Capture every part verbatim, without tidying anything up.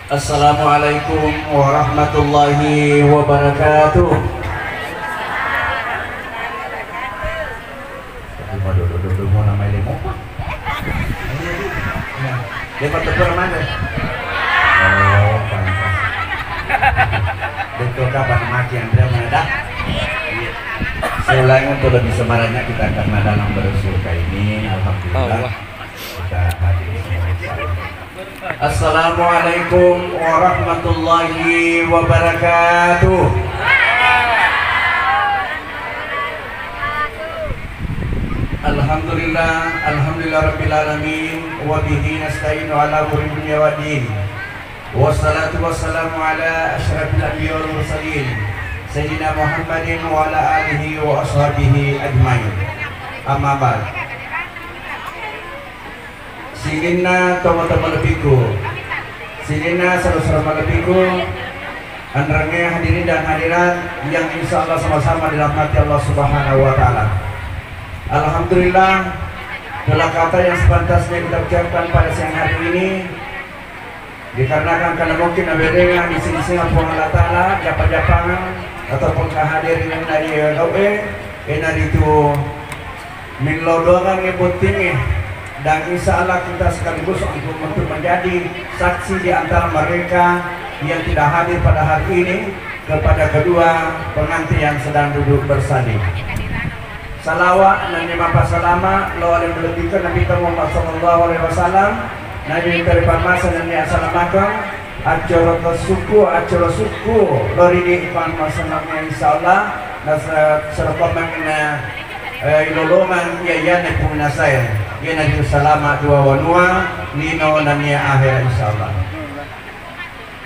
Assalamualaikum warahmatullahi wabarakatuh. Tapi mau dulu-dulu mau nama ilmu. Dia patut mana? Oh, pantas. Betul kapan mati yang dia mana dah? Iya. Saya ulangi untuk lebih semangatnya kita karena dalam bersyukur ini, alhamdulillah. Allah. Kita hadir semua, insya Allah. Assalamualaikum warahmatullahi wabarakatuh. Alhamdulillah, alhamdulillah rabbil alamin, wa bihi nasta'inu ala umuri dunya waddin. Wassalatu wassalamu ala asyrafil anbiya wal mursalin, sayyidina Muhammadin wa ala alihi wa ashabihi ajmain. Amma ba'd. Sininna tomatoa malebbiku, sininna saudara-saudara malebbiku, enrengnge hadirin dan hadirat yang insya Allah sama-sama dirahmati Allah Subhanahu wa Ta'ala. Alhamdulillah, pola kata yang sepantasnya kita ucapkan pada siang hari ini, dikarenakan karena mungkin nawerengang isi-isina Puang Allah Ta'ala, japa-japangan ataupun kehadiran dari gau'e, enaritu Millau doangengnge bottingnge, dan insya Allah kita sekaligus untuk, untuk menjadi saksi di antara mereka yang tidak hadir pada hari ini kepada kedua pengantin yang sedang duduk bersanding. Salawat nennia mappasalama lao aleng malebbiku Nabitta Muhammad sallallahu alaihi wasallam, Nabi terima masa nennia salamakeng, Accorota sukku, accoro sukku, lori di pammasenangnge, insya Allah, nasa-, serokommenna, eh, ilolomang iya, iyana punnasae, iyana di salama dua wanua, lino nennia akhera, insya Allah.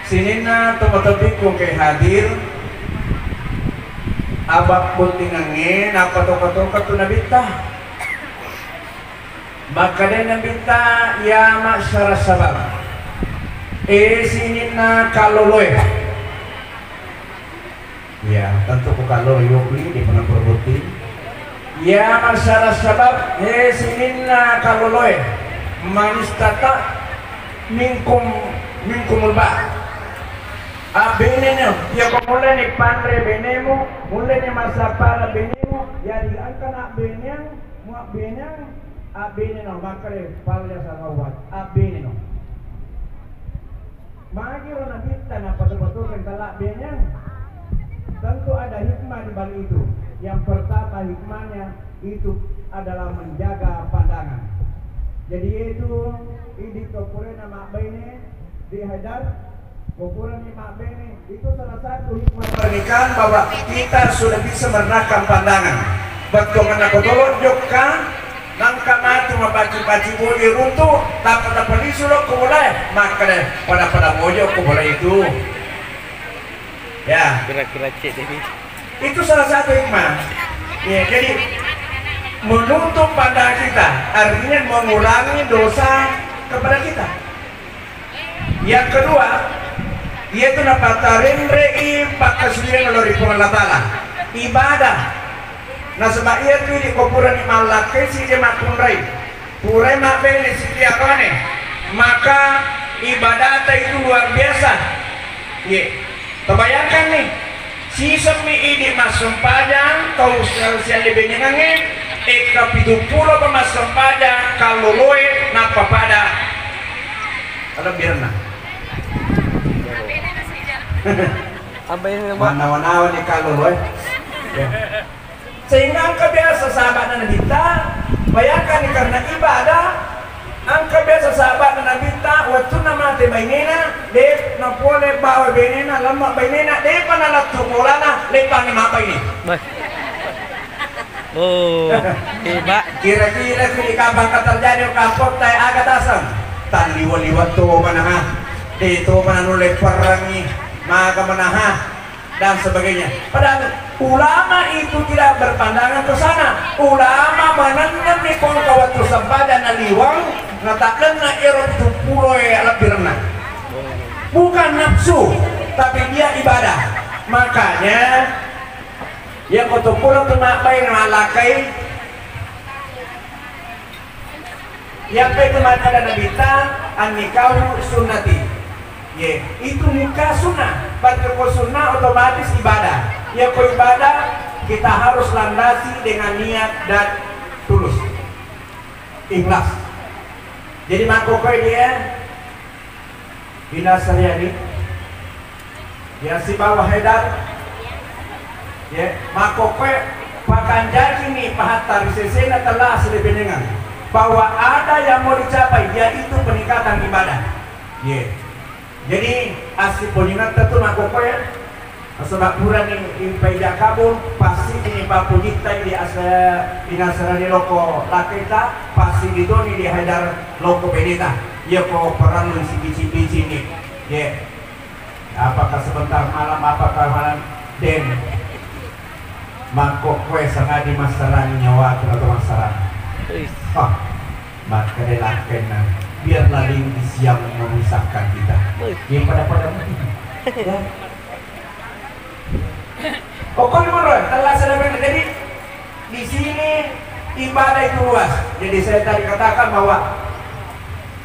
Sininna tomatoa malebbiku engkae hadir, abak bottingengnge, nappa toka-toka tu Nabitta. Makkeda Nabitta, "Ya ma'syara syabab, eh, sininna kalloloe." Ya, tentu ku kallolo yokli di pernah perbuti. "Ya ma'syara syabab, eh, sininna kalloloe, man istata minkum, minkumul ba." Abbeneno, iya ko mulleni panre benemu, mulleni massapara benemu, jadi engka na abbeneng, Muabbeneng, abbeneno, makkeda, "Falyatazawwaj," abbeneno. Magiro Nabitta napatu-patungeng tala abbeneng? Tentu ada hikmah di balik itu. Yang pertama hikmahnya itu adalah menjaga pandangan. Jadi yaitu idi to purana mabbaine di Hajar, Ko purani mabbaine, itu salah satu hikmah pernikahan bahwa kita sudah bisa merendahkan pandangan. Bettuanna ko tolong jokka, nangka matu mapaci-paci bojo runtu, tappa-tappa lisu lo ko bolae, makkeda pada-pada bojo ko bola itu. Ya. Kira-kira cek deh. Itu salah satu hikmah. Ya, jadi menutup pandangan kita, artinya mengurangi dosa kepada kita. Yang kedua, iyatu napatarenre'i pakkasuwiyang lao ri Puang Allah Ta'ala. Ibadah. Nasaba iyatu idi ko purani mallakkai sije makkunrai. Purai mabbaine siji apane. Maka ibadata itu luar biasa. Ye. Tabayangkan nih, sisemmi idi massempajang tau sialle benengangnge, ekka pitu pulo pa massempajang kalloloe nappa pada lebbirna. Apa ini, Pak? Mannawa-nawa ni kalloloe. Ya. Sehingga engka biasa sahabatna Nabitta, bayangkan karena ibadah, engka biasa sahabatna Nabitta, wettunna mate bainena, de napole bawa bainena, lemma bainena, depa nalettu bolana, leppangi mabbaine. Baik. Oh, hebat. Kira-kira kini kapan ka terjadi kampong tai aga taseng? Talliwa-liwa to mana ha? De to mana nulle perangi, maka mana ha? Dan sebagainya. Padahal ulama itu tidak berpandangan ke sana. Ulama menentukan kawatu sempajang na liwang, nataklenna ero pitu pulo e lebbi renang. Bukan nafsu, tapi dia ibadah. Makanya, yang kau pulang tu mak bayi na malakai, Iyappa itu makkeda Nabitta, "An-nikahu sunnati." Ye, itu mukka sunnah. Berarti ko sunnah otomatis ibadah. Ya ko ibadah kita harus landasi dengan niat dan tulus. Ikhlas. Jadi makkokkoe dia Ina Saryani, ya, sibawa Haidar, ya, makkokkoe pakanjaki ni pahatta ri sesena tella aselebenengan bahwa ada yang mau dicapai, yaitu peningkatan ibadah. Ye. Jadi, assiponingetta tu makkokkoe, nasaba purani ipaija kabu, pasti ni papujittai di asa-, inasarani loko laketa, pasti ditoni di Haidar loko beneta. Iya ko parellu sibici-bici ni. Ye. Apakah sebentar malam, apakah malam? Den. Makkokkoe sangadi massarang nyawa atau massarang. Wis. Ah, makkeda lakkenna, biarlah linggis yang memisahkan kita. Wis. Yang pada-pada mati. Ya. Pokoknya menurut, telah selesai. Jadi, di sini ibadah itu luas. Jadi, saya tadi katakan bahwa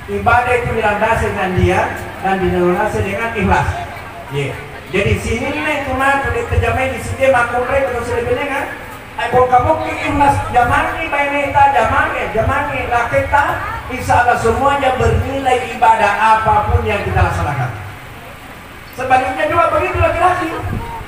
ibadah itu dilandasi dengan dia dan dilandasi dengan ikhlas. Ye. Jadi, sininna itu matu ditajamai di sini makkunrai terus lebih dengan. Ai, ko kamu ikhlas, jamangi baineta, jamangi, jamangi laketa, insya Allah semuanya bernilai ibadah apapun yang kita laksanakan. Sebaliknya juga begitu laki-laki.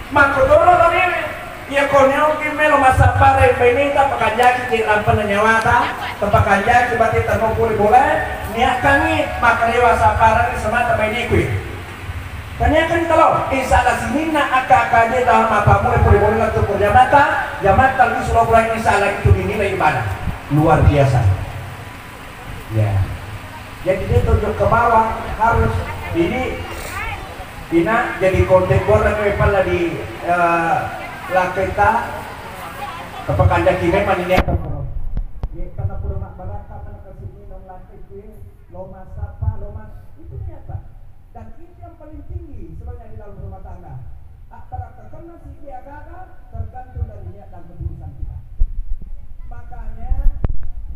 Makkotoro ro newe. Iya ko neoki melo massappareng baineta, pakanjaki je lampenna nyawata, tapakanjaki bateta no pole bola, niakkangi makalewa sappareng semata baineku. Taniakan kalau, insya Allah sininna akka-akka je tahu mapamule pole bola tu jamata, jamata lu solo bola, insya Allah itu dinilai ibadah. Luar biasa. Ya. Jadi dia tunjuk ke bawah harus. Ini, ina jadi konten bola ke pala di, eh, laketa. Kepekan jaki memang ini apa, bro? Ini karena pura mak baraka, mana kasih minum laketa, lo masapa, lo mas, itu nyata. Dan itu yang paling tinggi sebenarnya di dalam rumah tangga. Apparakkakenna siddi agaga tergantung dari niat dan ketulusan kita. Makanya,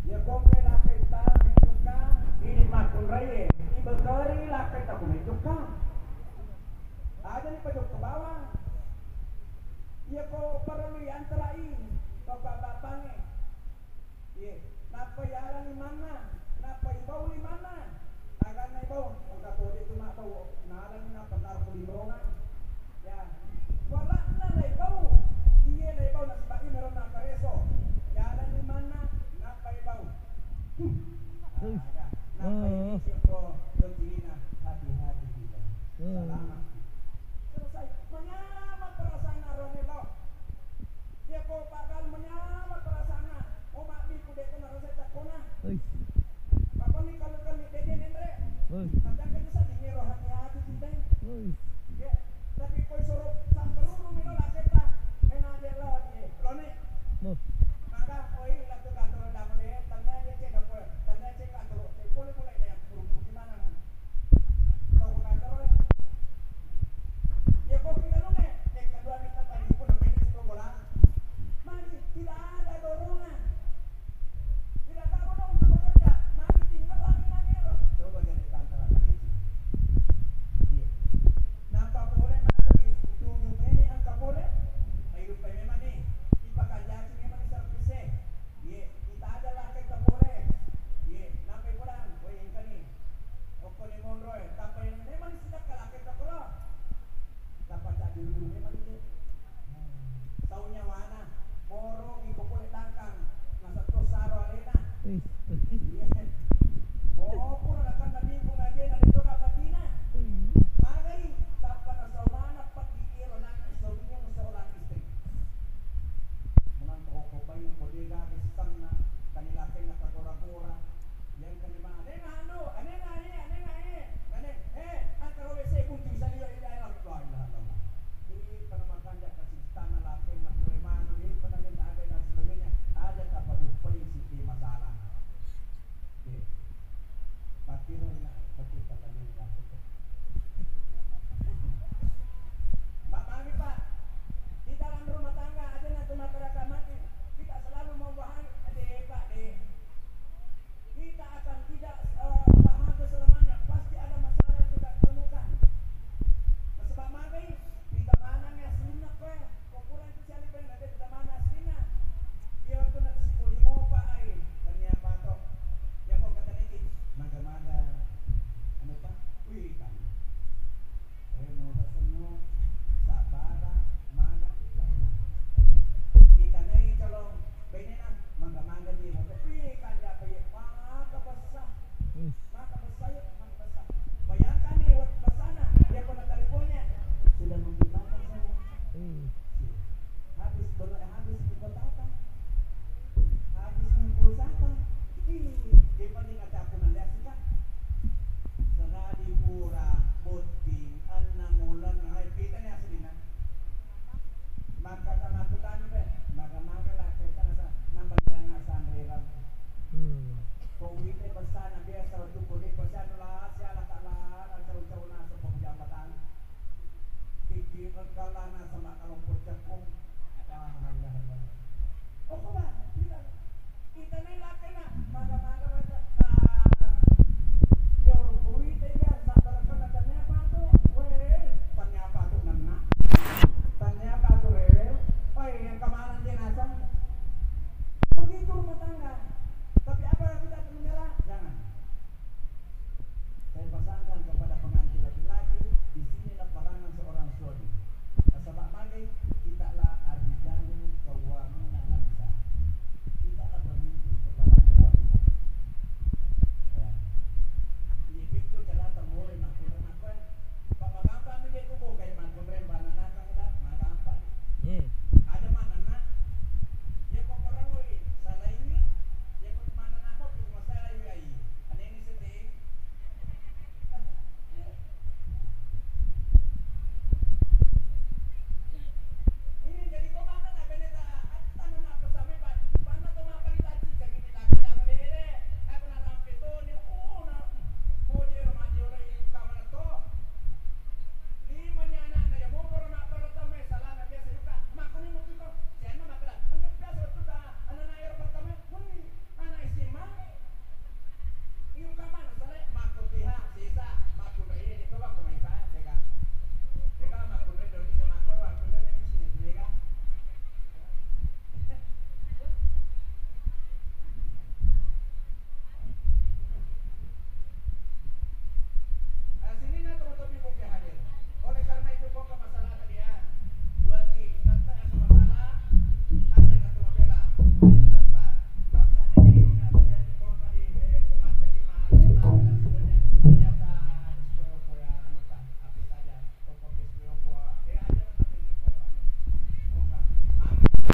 ya, kongke lakkaita mejokka, ini makkunraie, ibegeri lakkaita ku mejokka. Aja ni pejokka bawang. Iya ko perlu iantarai, bapak-bapangnge. Iye, nappa yala limanna, nappa ibau limanna. Aganna ibau, engka todi tu mabbau, nalani nappa tarko di rona. Ya, walakna leibau, iye leibau nasaba ina rona kareso. Yala limanna, nappa ibau. Hmm. Ah, ya. Nappa ini siapa dotirina, hati-hati kita. Selamat. Selesai. Manyameng perasaan arone lo. Iya ko, Pak,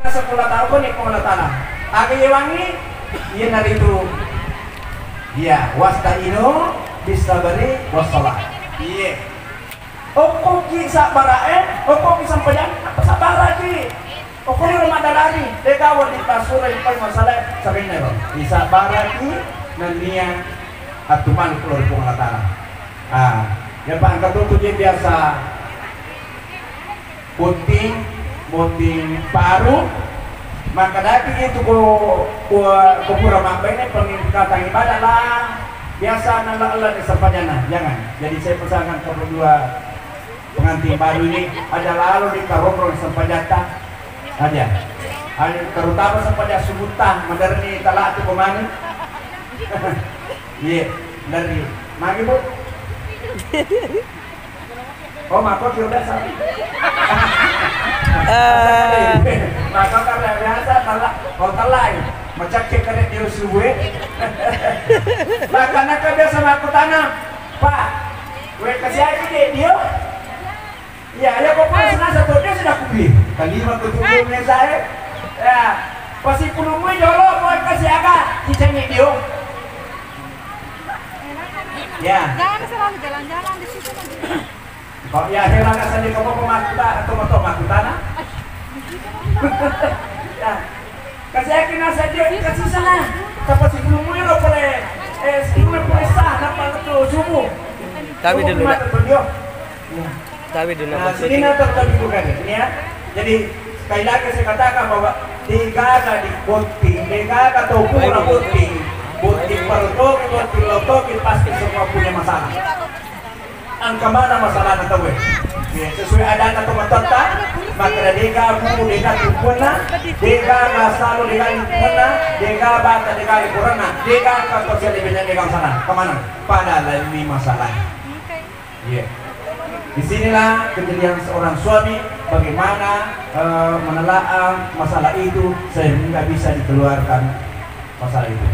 Seppulo taung ni Puang Allah Ta'ala. Aga yewangi? Iyanaritu, iya, wasta'inu bisabri wassalah. Iye. Okkoki sabbara'e, okkoki sempajang, apa sabbaraki? Okko liro maddarari, dega wedding passuroi poi masalah sabennaro. Isabbaraki nennia attumani pura ri Puang Allah Ta'ala. Ah, ya, Pak, engka tu je biasa botting, botting baru, maka daki itu ko, ko, ko pura mabbaine pengikatan ibadah lah. Biasa nala Allah di sempajana, jangan. Jadi saya pesankan kepada dua pengantin baru ini, aja lalo di karomrong sempajatta. Aja. Aja, terutama sempaja subutta, maderni talatu kemana? Iya, dari magi, Bu? Oh, mako ki udah sama. Eh, Mako karena biasa telah, oh telah ya. Macam cek kena dia suwe. Maka nak biasa aku tanam, Pak. Weh, kasih aja deh dia. Iya, ya kok pas nasa tuh dia sudah kubi. Kalima kutubuhnya saya. Ya, pasti pulungnya jolo, mau kasih agak cicengnya dia. Ya. Jangan selalu jalan-jalan di situ. Kok ya heran saja kamu pemakuta atau motor makutana? Ya. Kasih yakin saja kasih sana. Siapa sih belum mulai lo boleh? Eh, sih mulai boleh sah, nampak betul subuh. Tapi dulu, Nak. Tapi dulu, Nah, Pak sini Suci. Nonton tapi bukan ya. Jadi sekali lagi saya katakan bahwa degaga di botting, degaga tau pura botting, botting pertoki, botting lotoki pasti semua punya masalah. Angka mana masalah na tau? Ya, sesuai adat atau matotta, maka dega bu, dega tumpuna, dega gasalu, dega lingkunganna, dega bata, dega lingkunganna, dega kata siapa dega masalah. Kemana? Pada lain masalah. Iya. Disinilah kejadian seorang suami bagaimana eh, menelaah masalah itu sehingga bisa dikeluarkan masalah itu.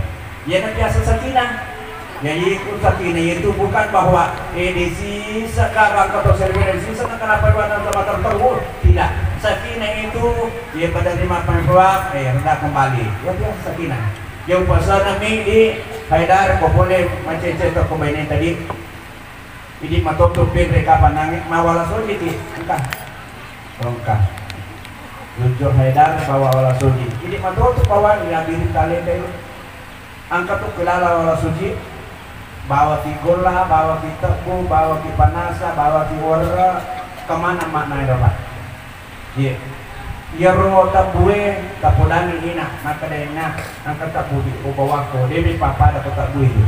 Iya, nanti asal sakinah. Jadi itu sakinah itu bukan bahwa eh di sisa kabang atau server di sisa kenapa dua nama tertentu. Tidak. Sakinah itu ya pada lima perubahan eh rendah kembali. Ya biasa sakinah. Yang pasal nami di Haidar kau boleh macam-macam toko tadi. Idi matotto penre kapang nange mawala soji ti engka. Engka. Jojo Haidar bawa wala soji. Idi matotto bawang ya diri talete. Engka tu kelala wala soji. Bawa ki golla, bawa ki tebbu, bawa ki panasa, bawa ki warra. Kemana makna ero, Pak? Iya. Iyaro tebbue tapodangi ina, makkedaenna engka tebbu di ubawakko, de'mi pappada ko tebbue tu.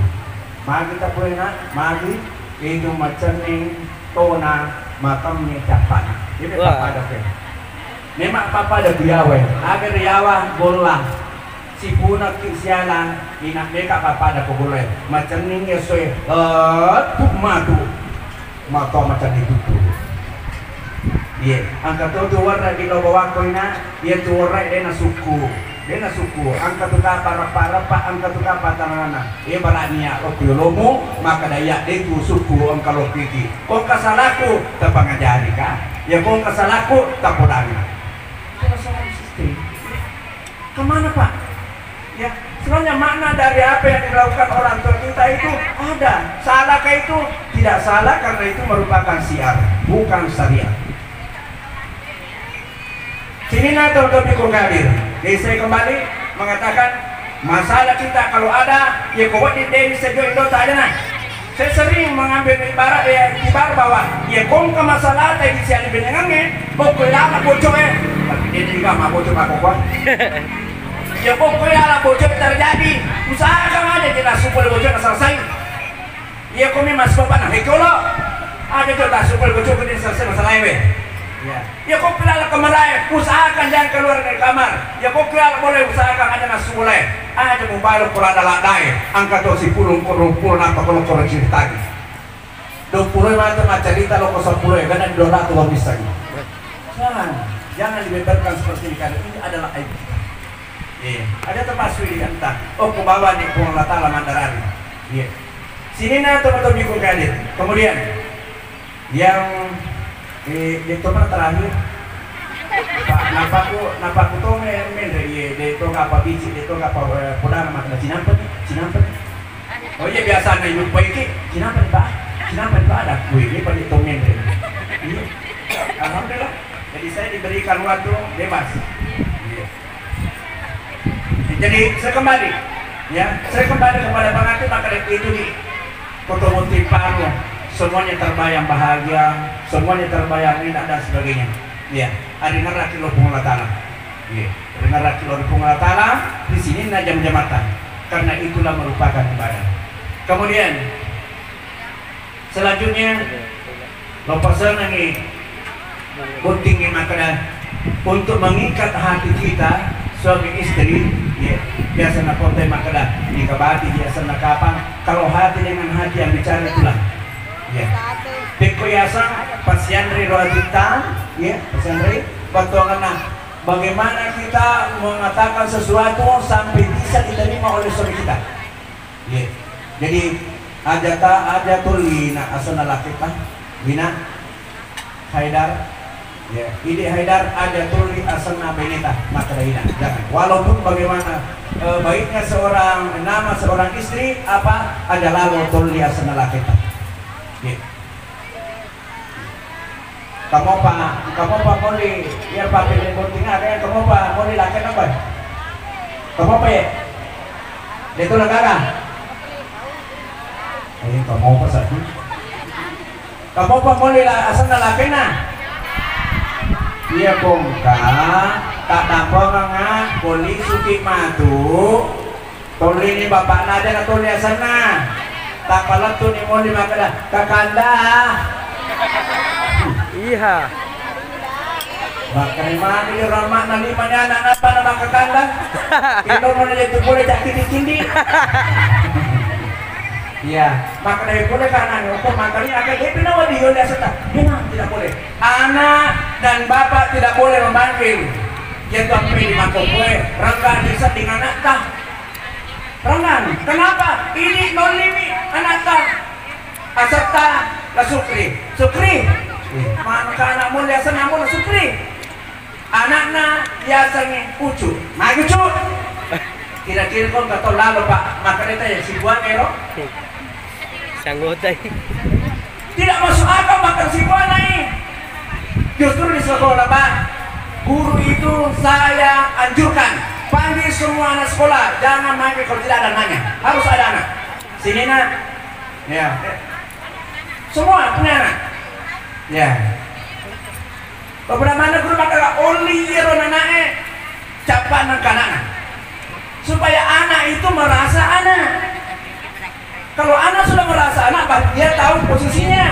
Magi tebbue na, magi itu macenning tona matemmi cappana. De'mi pappada ko. Memang pappada biawe, aga riawa golla. Sipunekki siala ina meka pappada ko golla. Macenning esso e, eh, tu matu. Matoa macanni tuttu. Iye, engka to tu werre di lo bawakko ina, iye tu werre de na sukku. De na sukku, engka tu kapa reppa-reppa, engka tu kapa tanana. Iye barani ya lo ku yolomu, maka daya de tu sukku engka lo kiki. Ko engka salaku, tapangajari ka. Ya ko engka salaku, tapodangi. Itu masalah sistem. Kemana, Pak? Ya, sebenarnya makna dari apa yang dilakukan orang tua kita itu ada. Salahkah itu? Tidak salah karena itu merupakan syiar, bukan syariat. Sini nah teman-teman pikul hadir. Jadi saya kembali mengatakan masalah kita kalau ada ya kau buat di Dewi Sejo Indo tak ada nah. Saya sering mengambil ibarat ya, ibarat bahwa ya kongka masalah tadi siali benengange, bokko lama bocor eh. Tapi dia juga mah bocor mah kongka. Ya pokoknya lah bocor terjadi, usahakan aja kita supaya bocor selesai. Iya kami mas bapak nah hekolo. Ada juga supaya bocor kita selesai masalah ini. Ya. Ya kau pilih kamar aja, usahakan jangan keluar dari kamar. Ya kau pilih boleh usahakan aja masuk boleh. Aja mobile kalau ada ladai, angkat tuh si pulung kurung pulung apa kalau kurang cerita lagi. Dua puluh mata maccarita lo ko sepuluh ya, karena dua ratus lo bisa. Jangan, jangan dibeberkan seperti ini karena ini adalah aib kita. Iya, ada termasuk di kita. Oh, kebawa nih Puang Allah Ta'ala mandarari. Iya. Sini nah teman-teman ikut hadir. Kemudian yang eh, yang teman terakhir Pak Napaku, napaku to me-, menre iye, de to kapang bicik, de to kapang, eh, podana makkeda, "Cinampe ni, cinampe ni." Oh iya, biasana ilupai ki, "Cinampe ni, Pak? Cinampe ni, Pak?" Ada kui, ini pada to menre. Iya. Alhamdulillah. Jadi saya diberikan waktu bebas. Iya. Jadi saya kembali, ya, saya kembali kepada pengantin, maka dari itu di Koto Muti Palu, semuanya terbayang bahagia, semuanya terbayang indah dan sebagainya. Ya, hari ngeraki lo Puang Allah Ta'ala. Ya, hari ngeraki lo Puang Allah Ta'ala, di sini na jam-jamatan. Karena itulah merupakan ibadah. Kemudian, selanjutnya, lo pasenangi botting makkeda, untuk mengikat hati kita suami istri, ya, biasa napotai makkeda, nikah bati biasa nakapang, kalau hati dengan hati yang bicara itulah. Ya. Pekko yaseng pasianri ro atitta, ya, pasianri, bettuangenna, bagaimana kita mengatakan sesuatu sampai bisa diterima oleh suami kita. Ye. Jadi, aja ta, aja tuli na asenna laketa, Wina, Haidar. Ya, Idi Haidar, aja tuli asenna baineta, makkeda Ina. Jangan. Walaupun bagaimana, eh, baiknya seorang, nama seorang istri, apa, aja lalo tuli asenna laketa. Ye. Kamopa, kamopa moli, iya pappile botting aga, kamopa moli lakena apa? Kamopa ya? Deto lagara? Ayo kamopa satu. Kamopa moli la, asenna lakena? Iya kongka, tak tampanganga, polisi ki matu. Tollini bapakna aja na tolli asenna. Tapalettuni moli makkeda, "Kakanda." Iha. Makkeda magi ro amma'na lima ni anak, nappa na makkakanda. Ilo mona itu boleh cakiti cindi. Iya, makkeda boleh kana ni, uko makkeda akan dia pina wadi yo dia seta. Memang tidak boleh. Anak dan bapak tidak boleh memanggil. Dia tuh sampai di mangkok kue, rangka disedding anakta. Renang. Kenapa? Ini nolliwi anakta. Asetta La Sukri. Sukri. Maka anak mulia senang mulia Sukri. Anakna biasanya Ucu. Maju, Cu. Kira-kira kau nggak tahu lalu, Pak. Maka dia tanya si buang ero. Sanggotai. Tidak masuk akal makan si buana ini. Justru di sekolah, Pak, guru itu saya anjurkan, panggil semua anak sekolah, jangan main kalau tidak ada anaknya. Harus ada anak. Sini, Nak. Ya. Semua punya anak. Ya. Beberapa anak guru maka only iyaro anaknya, cepat nang kanaknya. Supaya anak itu merasa anak. Kalau anak sudah merasa anak, bah, dia tahu posisinya.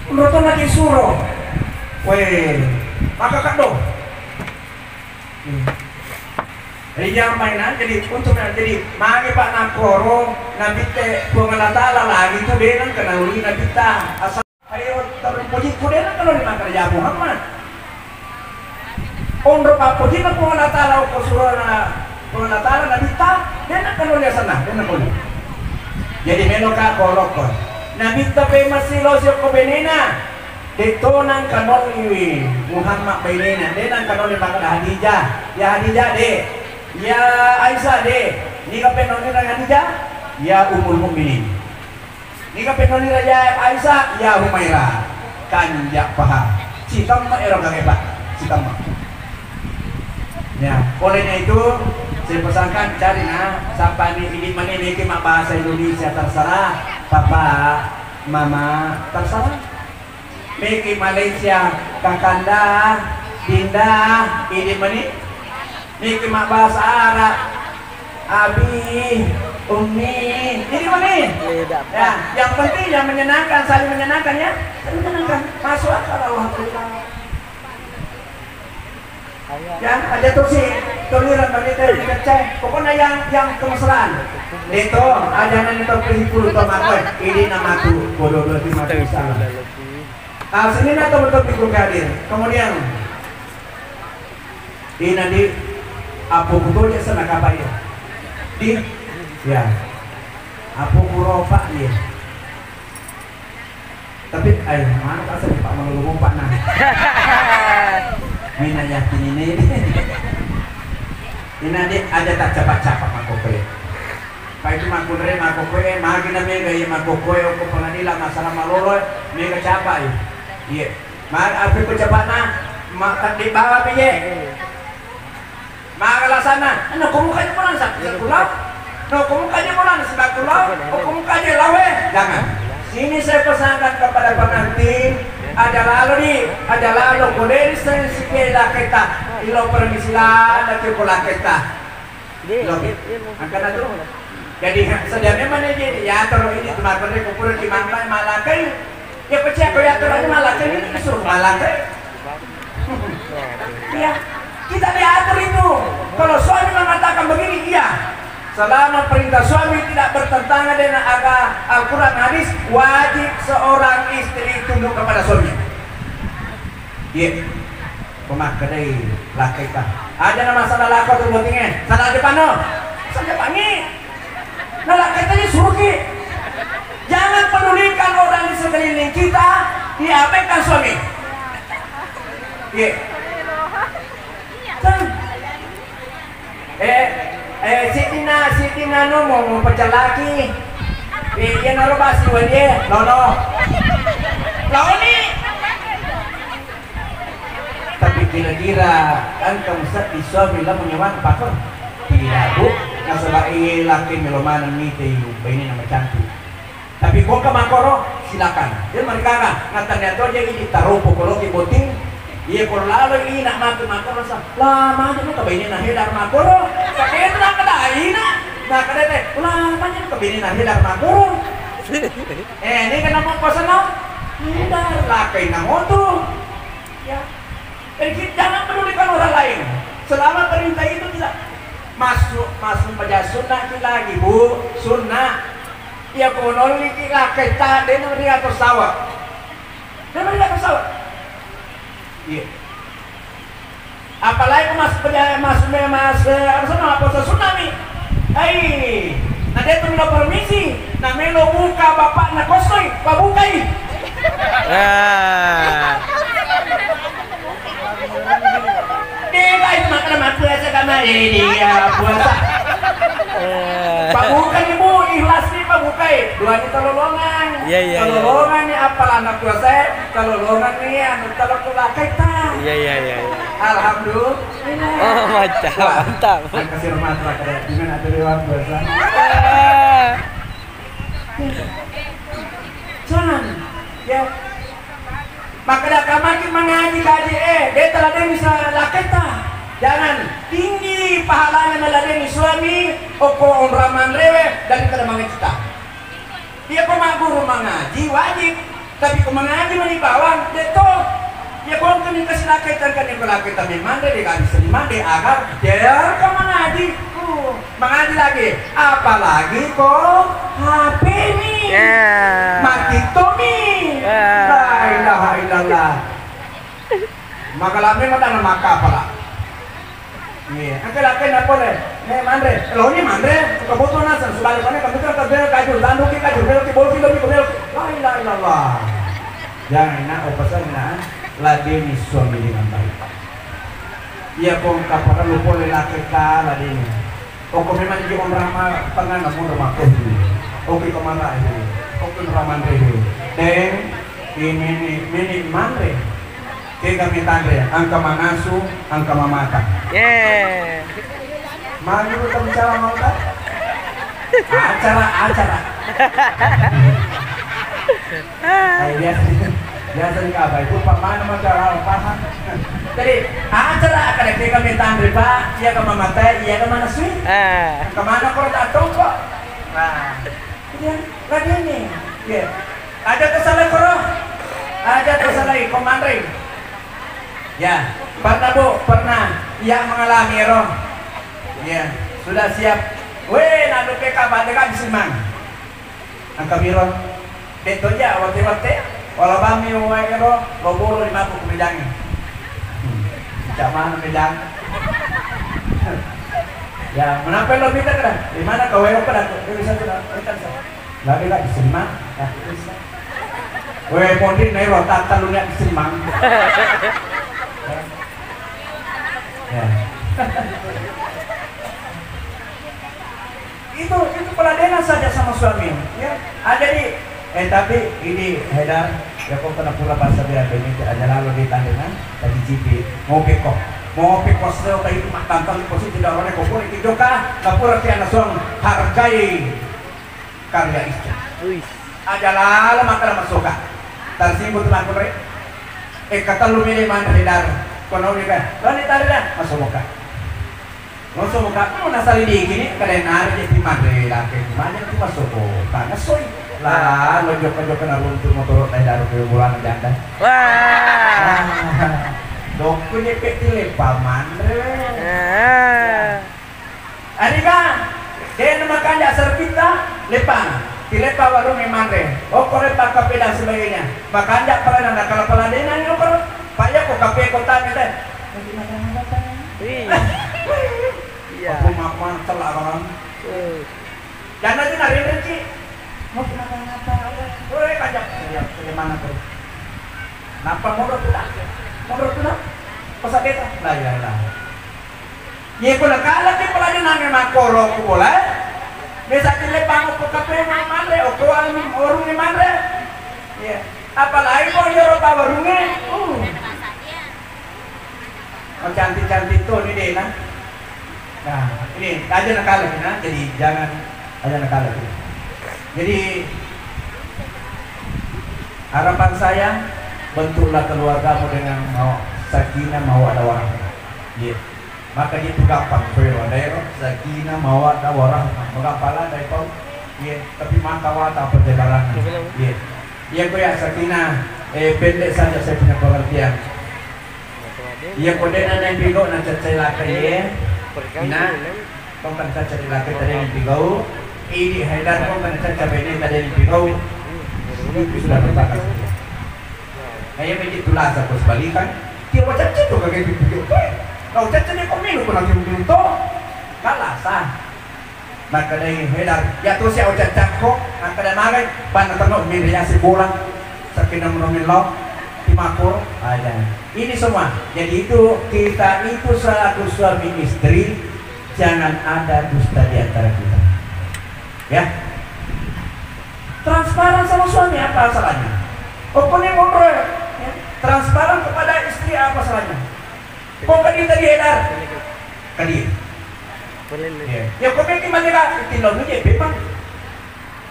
Menurut lagi suruh, weh, maka kado. Hmm. Jadi jangan main aja. Jadi untuk, jadi magi Pak, nakoro Nabi te Puang Allah Taala lagi tu denang kena uli Nabi ta. Asal Ayo, terpuji ku dena kalau di mangkaraja Muhammad. Onro pappojinna Puang Allah Taala, okko surona Puang Allah Taala, Nabitta, dena kalau dia sana, dena kalau. Jadi meno ka kolokko. Nabitta pe masih lo siokko benena. De tonang kanoliwi Muhammad benena, denang kanoli makkada Hadijah. Ya Hadijah de. Ya Aisyah de. Ni kape noni Hadijah? Ya Ummul Mukminin. Niga penoni Raja Aisyah, ya Humaira. Kanja paha. Sitemma ero kage, Pak. Sitemma. Ya, olehnya itu saya pesankan cari nah, siapa nih ini mana ini cuma bahasa Indonesia terserah, Papa, Mama, terserah. Meki Malaysia, Kakanda, Dinda, idi meni. Meki mabbahasa Arab, Abi, Ummi, idi meni. Beda, Pak. Ya, yang penting yang menyenangkan, saling menyenangkan ya. Saling menyenangkan. Masuk akal, alhamdulillah. Ya, aja tuh sih, tuliran bagi teh, dikecek. Pokoknya yang, yang kemesraan. Itu, aja nanti tuh ke sepuluh tuh, Mak, weh. Ini nama tuh, bodoh, bodoh, terima kasih. Ah, sini nah, teman-teman, Ibu hadir. Kemudian, ini nanti, apa betul ya, sana kapan ya? Di, ya. Apa pura, Pak, ya? Tapi, ay, mana tak sedih, Pak, menunggu, Pak, nah. Mina yakinini. Ina de aja tak capak-capak makkokoe. Pai tu makkunre makkokoe, magi na mega iya makkokoe okko pengadilan masalah malolo, mega capak iya. Iya. Ma apa ku capakna? Ma kadde bawa piye. Maka lasanna, no komu kaje pulang sa pulang. No komu kaje pulang sa pulang. Oh, komu kaje lawe. Jangan. Sini saya pesankan kepada pengantin, ada lalu di, ada lalu kode di sen sikela kita. Ilo permisi lah, ada cukup lah kita. Ilo. Angkana tu. Jadi, sediame mana je, ya, terus ini cuma kode kupur di mantai malakai. Ya, percaya kau ya, terus malakai ini disuruh malakai. Iya, kita diatur itu. Kalau suami mengatakan begini, iya. Selama perintah suami tidak bertentangan dengan aga-, Al-Quran hadis, wajib seorang istri tunduk kepada suami. Iya. Pemakkedai lakkaita. Aja na masalah lakko tu bottingnge. Salah aja pano. Saja pangi. Nah, lakkaita ini suruh ki. Jangan pedulikan orang di sekeliling kita, diabaikan suami. Iya. Kan? Eh, eh, siddinna, siddinna no mau, mau pecah lagi. Eh, iya naro basi wadie, lono. Laoni. Tapi kira-kira engka museddi suami la menyewang pakon? Tidak, Bu. Nasaba iya lakkai melo maneng mitei bainena macantik. Tapi ko engka makkoro, silakan. De marigaga, natania to je idi taropo koloki botting. Iya ko lalo ina matu makkoro sa, la magi no kabainena hedar makkoro. Tapi itu nakkeda ina, nakkeda te, la magi no kabainena hedar makkoro. Eh, ini kenapa kosan no? Hedar lakkai na moto. Ya. Jadi kita jangan pedulikan orang lain. Selama perintah itu tidak masuk, masuk baca sunnah ki lagi, Bu, sunnah. Iya ko nolli ki lakkaita, de na riato sawa. De na riato sawa. Iya. Apalagi ko mas peja-, mas, me-, mas, eh, apa sana, apa sunnah mi. Ai, na de tu melo permisi, na melo buka bapakna kosoi, pabukai. Ah. Dega itu makna mappuasa kama, eh, dia puasa. Eh. Pabuka ni, Bu, ikhlas ni pabukai. Dua ni tololongan. Iya, iya, iya. Tololongan ni apalanna puasa, tololongan ni anu tolong tu lakkaita. Iya, iya, iya, iya. Alhamdulillah. Oh, mantap, wah, mantap. Angka sirma terakhir. Gimana tuh lewat puasa? Eh. Jangan. Ya. Makkeda kamaki mangaji kaji, eh, de tala de bisa lakkaita. Jangan, tinggi pahalanya naladeni suami, okko onrang manrewe, daripada mangajita. Iya ko magguru mangaji wajib, tapi ko mangaji mani bawang, de to. Iya ko engka ni kasi lakkaita, engka ni lakkaita memang de, de bisa manre, aga, de ka mangaji. Oh. Mangaji lagi, apalagi ko H P mi. Ya. Mati to mi. Ya. La ilaha illallah. Maka lame mata na maka pala. Iya, angke lake na pole. Ne manre, lo ni manre, kebutuhan nasa, sebalik mana kamu tuh kerja kaju, tanduki kaju, beloki bolki, loki, beloki. La ilaha illallah. Jangan nak, oh, pesan nak, ladeni suami dengan baik. Iya, ko engka parellu pole lakkaita ladeni. Okko memang ji onrang ma-, tengana monro makkohi. Okko ko marahi. Okko onrang manrehi. Deng, ini, ini manre. Kega metanre, engka manasu, engka mamata. Ye. Magi buka bicara mauta? Acara, acara. Eh, biasa, biasa di kabar. Itu pamana mau cara paham. Jadi, acara kada kega metanre, Pak. Iya ke mamatai, iya ke mana sih? Eh. Ke mana kau tak tahu kok? Nah, iya, lagi nih. Iya. Ada kesalahan koro? Ada kesalahan, komanre. Ya, pernah, Bu, pernah. Iya mengalami, ero. Iya, sudah siap. Weh, nak lupa kabar dekat di Simang. Engka miro, de' to ja wette-wette, wala bammi wae ero, lo bolo ri mabbu ku mejangnge. Hmm. Cak mana mejang? Ya, menapa lo minta kada? Di mana kau ero pada? Ini bisa sudah, ini kan bisa. Lagi lagi selimang, ya, bisa. Weh, pondri nero, tak terlalu niat selimang. Itu, itu peladenan saja sama suami, ya. Ah, jadi, eh, tapi ini Haidar, ya, kok kena pura bahasa dia, ini aja lalu di tandengan, tadi cipi, ngopi kok. Ngopi kok, seo, kayak itu makan, tapi posisi tidak orang kok, boleh dijoka, tak pura tiada suang, hargai karya istri. Wih. Aja lalo makkeda massoka. Tarsibut tu makkunrai. Eh, katellu mele manre Haidar. Kono ni kan. Lani tadi dah, massoka. Massoka, mau nasalidiki ni, kada nari je ti manre laki. Mana tu massoka. Tanah soi. Lah, lo jokka-jokka naruntu motoro Haidar ke bulan janda. Wah. Ah, dokku je peti lepa manre. Ah. Ariga, de' makanja' servitta, leppang. Tileppa warungnge manre. Okko leppa kafe dan sebagainya. Makanja' pala na nakala pala de' nani okko. Paya ko kafe kota mete. Wih. Iya. Aku makan celarang. Eh. Jangan aja nari rezeki. Mau makan apa? Woi, kanja'. Iya, semangat terus. Napa mundur tu dah? Mundur tu dah. Pasal beta. La ilaha illallah. Ye ko nakalaki peladenangnge makkoro ku bola, mesa tille pango ko kafe manre, okko warung, warungnge manre. Iya. Apalagi ko jero pa warungnge. Uh. Macantik-cantik tu ni dena. Nah, ini aja nakalaki, nah, jadi jangan aja nakalaki. Jadi harapan saya, bentuklah keluargamu dengan mau sakinah, mawaddah warahmah. Iya. Maka itu gampang, koiro, daero, sakinah, mawaddah, warahmah. Magampang lah, dai pau. Iya, tapi mata wata perjalanan. Iya. Iya, ko ya, sakinah, eh, pendek saja saya punya pengertian. Iya, ko de' na nempigau na cacai laka, iya. Ina, kau kan caca di laka tadi nempigau. Ini Haidar, kau kan caca bene tadi nempigau. Itu sudah berbakat. Nah, iya, mesti tulasa ko sebalikan. Dia macam tu kagak itu video. Kau caca ni kau melu ko nanti video tu. Kalah sah. Makkedai Haidar, ya tu sia ucap cakko, makkeda magai, panna tenno miri yasi bola, sakki nomor millau, timakko, aja. Ini semua. Jadi itu, kita itu selaku suami istri, jangan ada dusta di antara kita. Ya. Transparan sama suami, apa salahnya? Pokoknya ngobrol, ya. Transparan kepada istri, apa salahnya? Ko kadi tadi Haidar. Kadi. Iya. Ya, ko meki malera, tillau ni je, bebas.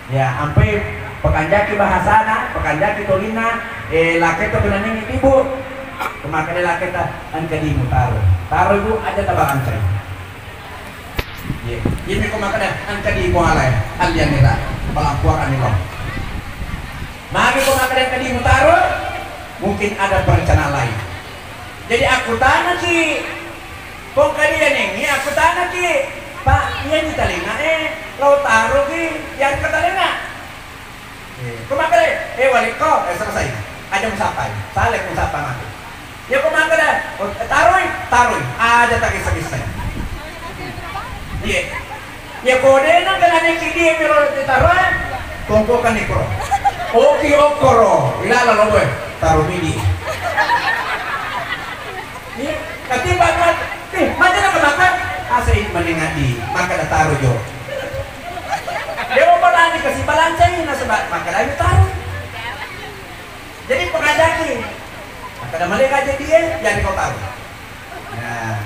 Ya, ampai pakanjaki bahasana, pakanjaki tolinna, eh, laki to kenani ibu. Kemakanya laki ta, engka di mutaro. Taro ibu aja tabarancai. Iya. Ini ko makanya engka di mualai, alianira, pelampuakan lo. Magi ko makanya engka di mutaro, mungkin ada perencanaan lain. Jadi, akkutanaki, ko engka dia nengngi, akkutanaki, "Pak, iya ni talenga e, lao taroki, iya engka talenga." Eh, ko makkeda, "Eh, walikko, eh, selesai. Aja musappai. Salai musappa matu." Ya, ko makkeda, "Oh, taroi, taroi. Aja takissa-kissai." Iya. Ya, ko de' nengka naneki dia miro ditaroe, tongkokan ni koro. Oki okkoro, ilala loboe, taro midi. Iya, katiba mat, eh, mana nak makan? Asai mending adi, makan taro jo. Dia mau lagi kasih balancai, nasaba makan lagi taro. Jadi pengajaki. Makan ada malaikat jadi dia, jadi kau taro. Nah,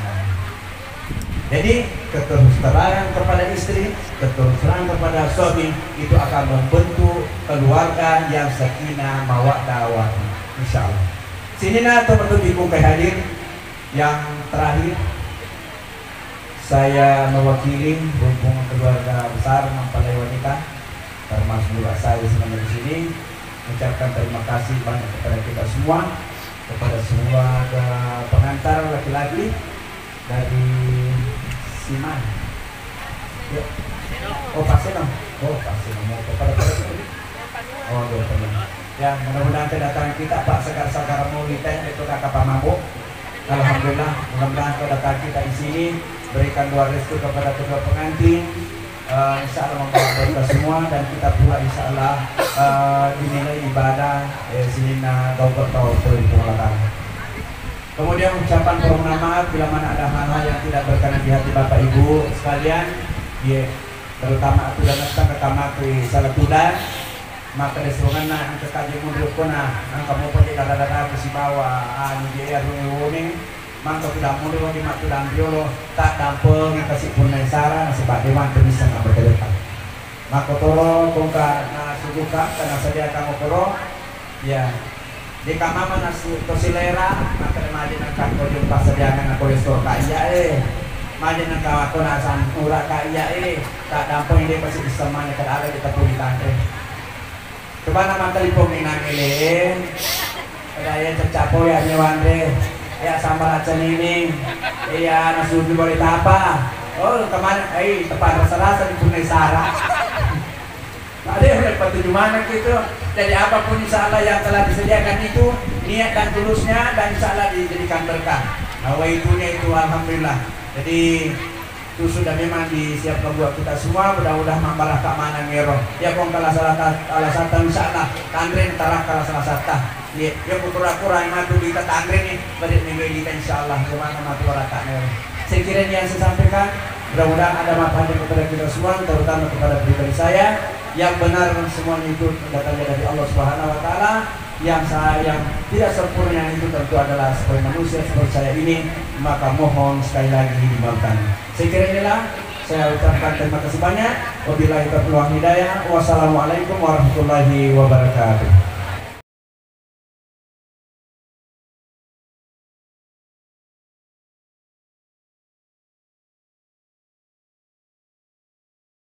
jadi keterus terangan kepada istri, keterus terangan kepada suami itu akan membentuk keluarga yang sakinah, mawaddah, warahmah. Insya Allah. Sini nah teman-teman ibu hadir yang terakhir, saya mewakili rombongan keluarga besar mempelai wanita, termasuk juga saya sebenarnya di sini, ucapkan terima kasih banyak kepada kita semua, kepada semua ke pengantar laki-laki dari Siman. Ya. Oh, Paseno. Oh, Paseno. Mau kepada, pada. Oh, iya, tenang. Ya, mudah-mudahan kedatangan kita, Pak Sekar Sakar Maulid, itu kakak Pak Mambo. Alhamdulillah, mudah-mudahan kedatangan kita di sini berikan doa restu kepada kedua pengantin. Eh, insya Allah membawa berkah semua dan kita pula insya Allah, eh, dinilai ibadah, eh, sininna gaukeng tau ri Puang Allah Ta'ala. Kemudian ucapan permohonan maaf bila mana ada hal-hal yang tidak berkenan di hati Bapak Ibu sekalian, ye, terutama tudang tang kekamaku salah tudang, maka desuanganna engka kaji mundur kona, engka mopa je dara-dara ku sibawa anu je arung wone, maka tudang mundur di mak tudang riolo, tak dampeng kasi punna sara nasaba dewan pemisang apa terletak. Makkotoro kongka nasuguka, kana sadiaka mokoro, ya. Deka mama nasu to silera, maka maje nangka ko jumpa sadiaka na kolesterol ka iya e. Maje nangka ko nasan ura ka iya e. Tak dampeng de pasti disemanya kada ada kita puli tanre. Coba nama telepon minang ele. Ada ya cecak po ya nyewanre. Ya sama raca nini. Iya nasugi boleh tapa. Oh kemana? Eh tepat rasa-rasa di punai sara. Ada yang dapat tujuh mana gitu. Jadi apapun insya Allah yang telah disediakan itu niat dan tulusnya dan insya Allah dijadikan berkah. Nah, itu itu alhamdulillah. Jadi itu sudah memang disiapkan buat kita semua. Mudah-mudahan membarakah mana ngero. Ya kong kalau salah ta- salah satu insya Allah tanre tarak kalau salah satu. Iya, ya kura-kura yang matu kita tanre nih. Balik minggu kita insya Allah. Gimana matu barakah ngero. Sekiranya yang saya sampaikan, mudah-mudahan ada manfaatnya kepada kita semua, terutama kepada pribadi saya. Yang benar semuanya itu datangnya dari Allah Subhanahu wa Ta'ala. Yang saya yang tidak sempurna itu tentu adalah sebagai manusia seperti saya ini, maka mohon sekali lagi dimaafkan. Sekiranya inilah saya ucapkan terima kasih banyak. Wabillahi taufiq wal hidayah. Wassalamualaikum warahmatullahi wabarakatuh.